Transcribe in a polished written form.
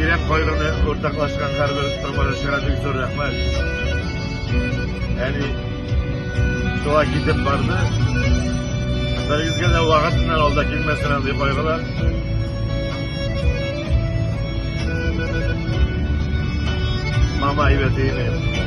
Минем тирән кайгыны уртаклашкан һәрбер тамашачыга бик зур рәхмәт. Әни шулай китеп барды. Берегезгә дә вакытыннан алда килмәсен андый кайгылар. Мама әйбәт иде.